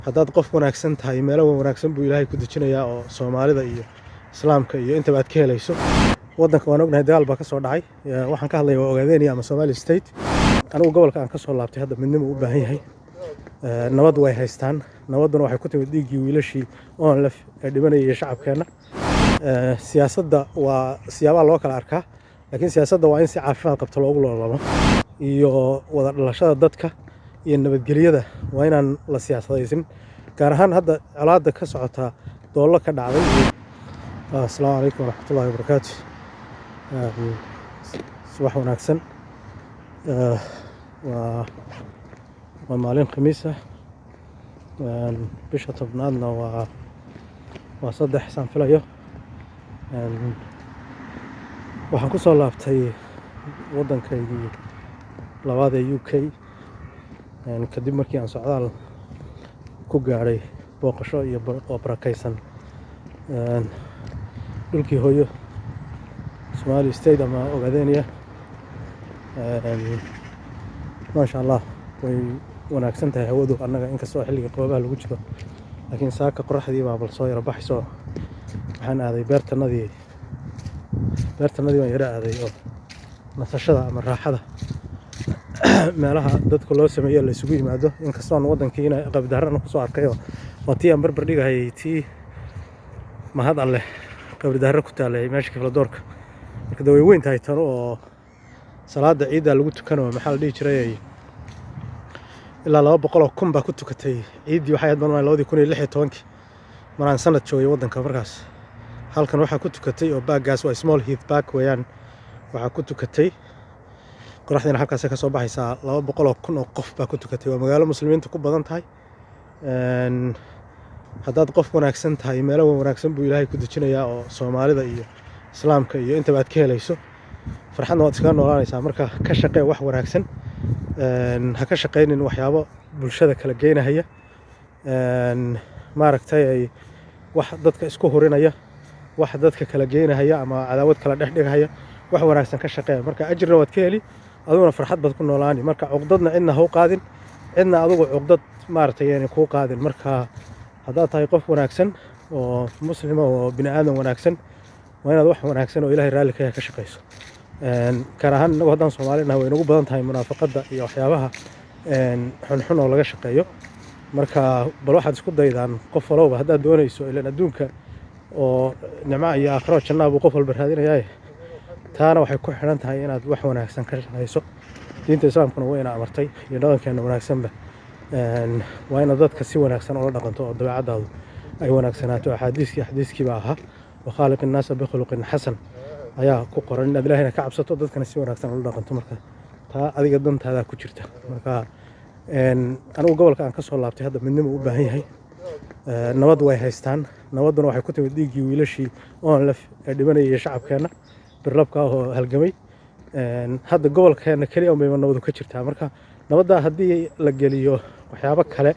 Haddaad qof wanaagsan tahay, meelo wanaagsan buu Ilaahay ku dejinayaa oo Soomaalida iyo Islaamka iyo intaba aad ka helayso. Waddanka waan ognahay, dagaal baa ka soo dhacay. Waxaan ka hadlaya waa Ogaadenia ama Somali State. Anigu gobolka aan ka soo laabtay hadda midnimo u baahan yahay. Nabad way haystaan, nabadduna waxay ku timid dhiiggii wiilashii ONLF ee dhimanayay iyo shacabkeenna. Siyaasadda waa siyaabaha loo kala arkaa, laakiin siyaasadda waa in si caafimaad qabta loogu loolamo, iyo wada dhalashada dadka iyo nabadgelyada waa inaan la siyaasadaysin, gaar ahaan hadda colaadda ka socota Doollo ka dhacday. Asalaamu calaykum waraxmatullaahi wabarakaatu. Subax wanaagsan. Waa maalin Khamiis ah, bisha 10aadna waa 3, saan filayo. Waxaan ku soo laabtay waddankaygii labaad ee UK kadib markii aan socdaal ku gaadhay booqasho iyo oo barakaysan dhulkii hooyo, Somali State ama Ogadenia. Maasha Allah, way wanaagsan tahay hawadu annaga, inkastoo xilliga qaboobaha lagu jiro, laakiin saaka qoraxdii baa bal soo yaro baxayso. Waxaan aaday beertanadii, beertanadii baan yaro aaday oo nasashada ama raaxada, meelaha dadka loo sameeyo la isugu yimaado, inkastoo aan waddankiina Qabri Daharana kusoo arkay oo waa tii aan barbar dhigahayay tii mahad Alleh Qabri Daharre ku taalay, meesha Kifladoorka. Marka de way weyn tahay tano oo salaada ciidda lagu tukano, maxaa la dhihi jiray, ilaa 200,000 baa ku tukatay ciiddii. Waxay ahayd marmaan 2016-kii maraan sanad joogay waddanka. Markaas halkan waxaa ku tukatay oo parkgaas waa Small Heath Park weeyaan, waxaa ku tukatay, qoraxdiina halkaasay ka soo baxaysaa, 200,000 oo qof baa ku tukatay. Waa magaalo muslimiinta ku badan tahay. Haddaad qof wanaagsan tahay, meelo wanaagsan buu Ilaahay ku dejinayaa oo Soomaalida iyo Islaamka iyo intaba aad ka helayso, farxadna waad iskaga noolaanaysaa. Marka ka shaqee wax wanaagsan, ha ka shaqaynin waxyaabo bulshada kala geynahaya, maaragtay, ay wax dadka isku hurinaya, wax dadka kala geynahaya ama cadaawad kala dhex dhigahaya. Wax wanaagsan ka shaqeeya, marka ajirna waad ka heli, adiguna farxad baad ku noolaani. Marka cuqdadna cidna ha u qaadin, cidna adigu cuqdad maaragtay yani kuu qaadin. Marka haddaad tahay qof wanaagsan oo muslima oo bini aadan wanaagsan, waa inaad wax wanaagsan oo Ilaahay raalli ka yahay ka shaqayso. Gaar ahaan innagu haddaan Soomaali nahay, way nagu badan tahay munaafaqadda iyo waxyaabaha xunxun oo laga shaqeeyo. Marka bal waxaad isku daydaan qof walowba haddaad doonayso, ilaan adduunka oo nicmo iyo aakhiro jannaa buu qof walba raadinayaaye, taana waxay ku xidhan tahay inaad wax wanaagsan ka shaqayso. Diinta Islaamkuna waa ina amartay iyo dhaqankeena wanaagsanba. Waa inaad dadka si wanaagsan ula dhaqanto oo dabeecaddaadu ay wanaagsanaato. Axaadiiskii xadiiskii baa ahaa "وخالق الناس بخلق حسن" ayaa ku qoran, inaad Ilaahayna ka cabsato, dadkana si wanaagsan ula dhaqanto. Marka taa adiga dantaadaa ku jirta. Marka anigu gobolka aan ka soo laabtay hadda midnimo u baahan yahay. Nabad way haystaan, nabadduna waxay ku timid dhiiggii wiilashii ONLF ee dhimanayay iyo shacabkeenna birlabka ah oo halgamay. Hadda gobolkeena keliya unbayba nabadu ka jirtaa. Marka nabaddaa haddii la geliyo waxyaabo kale,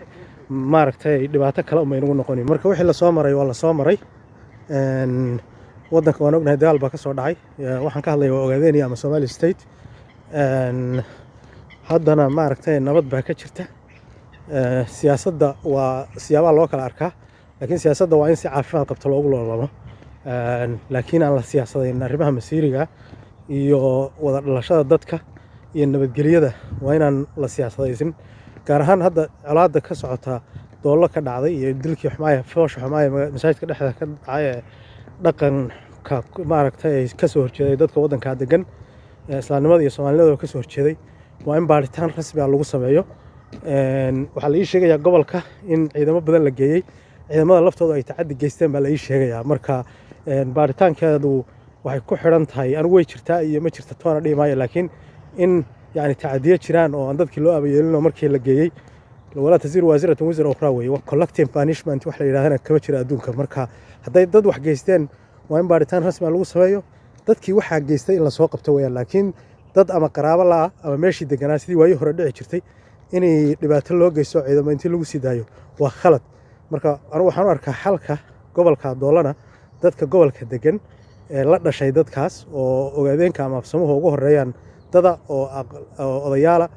maaragtay, dhibaato kale unbay nagu noqoni. Marka wixii lasoo maray waa lasoo maray. Waddanka waan ognahay, dagaal baa ka soo dhacay. Waxaan ka hadlaya waa Ogaadenia ama Somali State. Haddana maaragtay nabad baa ka jirta. Siyaasadda waa siyaabaha loo kala arkaa, laakiin siyaasadda waa in si caafimaad qabta loogu loolamo, laakiin aan la siyaasadayn arrimaha masiiriga iyo wada dhalashada dadka iyo nabadgelyada waa inaan la siyaasadaysin, gaar ahaan hadda colaadda ka socota Doollo ka dhacday iyo dilkii xumaaya, foosha xumaaya masaajidka dhexda ka dhacay ee dhaqanka maaragtay ay ka soo horjeeday dadka waddankaa degan, ee islaamnimada iyo Soomaalinimada ka soo horjeeday. Waa in baaritaan rasmi ah lagu sameeyo. Waxaa la ii sheegayaa gobolka in ciidamo badan la geeyey, ciidamada laftooda ay tacaddi geysteen baa la ii sheegayaa. Marka baaritaankeedu waxay ku xidhan tahay, anigu way jirtaa iyo ma jirta toona dhihi maayo, laakiin in yacni tacadiyo jiraan oo aan dadkii loo abayeelin oo markii la geeyey, ولا تزر وازرة وزر أخرى weeye. Collective punishment wax la yidhahdana kama jira adduunka. Marka hadday dad wax geysteen, waa in baaritaan rasmi ah lagu sameeyo, dadkii waxaa geystay in lasoo qabto weeyaan. Laakiin dad ama qaraabo la-ah ama meeshii deganaa, sidii waayii hore dhici jirtay, inay dhibaato loo geysto, ciidamo intii lagu sii daayo, waa khalad. Marka anigu waxaan u arkaa xalka gobolka Doolana, dadka gobolka degan ee la dhashay dadkaas oo Ogaadeenka ama Absamuhu ugu horeeyaan, dada oo odayaala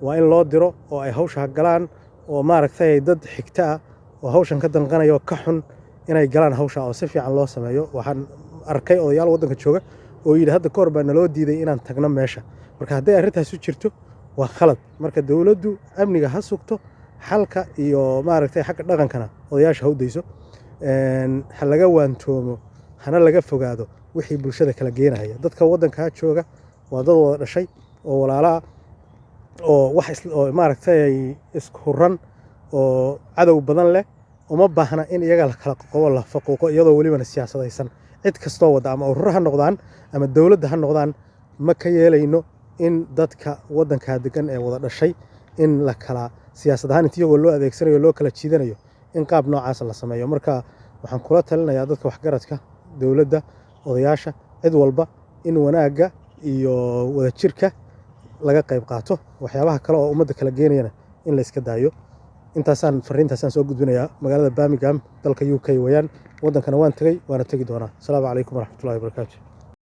waa in loo diro oo ay hawsha galaan oo maaragtay dad xigta ah. Oo hawshan ka danqanaya oo ka xun inay galaan hawsha oo si fiican loo sameeyo. Waxaan arkay odayaal waddanka jooga oo yidhi, "Hadda kahor baa naloo diiday inaan tagno meesha." Marka hadday arrintaasi jirto, waa khalad. Marka dowladdu amniga ha sugto, xalka iyo maaragtay xagga dhaqankana odayaasha ha u dayso. Ha laga waantoomo, hana laga fogaado wixii bulshada kala geenaya. Dadka waddankaa jooga waa dad wada dhashay oo walaala ah oo wax oo maaragtay isku huran oo cadow badan leh. Uma baahna in iyaga la kala qoqobo, la faquuqo, iyadoo welibana siyaasadaysan. Cid kastoo wadda, ama ururo ha noqdaan ama dowladda ha noqdaan, ma ka yeelayno in dadka waddankaa degan ee wada dhashay in la kala siyaasad ahaan inta iyagoo loo adeegsanayo loo kala jiidanayo in qaab noocaasa la sameeyo. Marka waxaan kula talinayaa dadka waxgaradka, dowladda, odayaasha, cid walba in wanaagga iyo wadajirka laga qayb qaato, waxyaabaha kale oo ummadda kala geenayana in la iska daayo. Intaasaan fariintaasaan soo gudbinayaa. Magaalada Birmingham, dalka UK weeyaan. Waddankana waan tegey, waana tegi doonaa. Asalaamu calaykum waraxmatullahi wabarakaatu.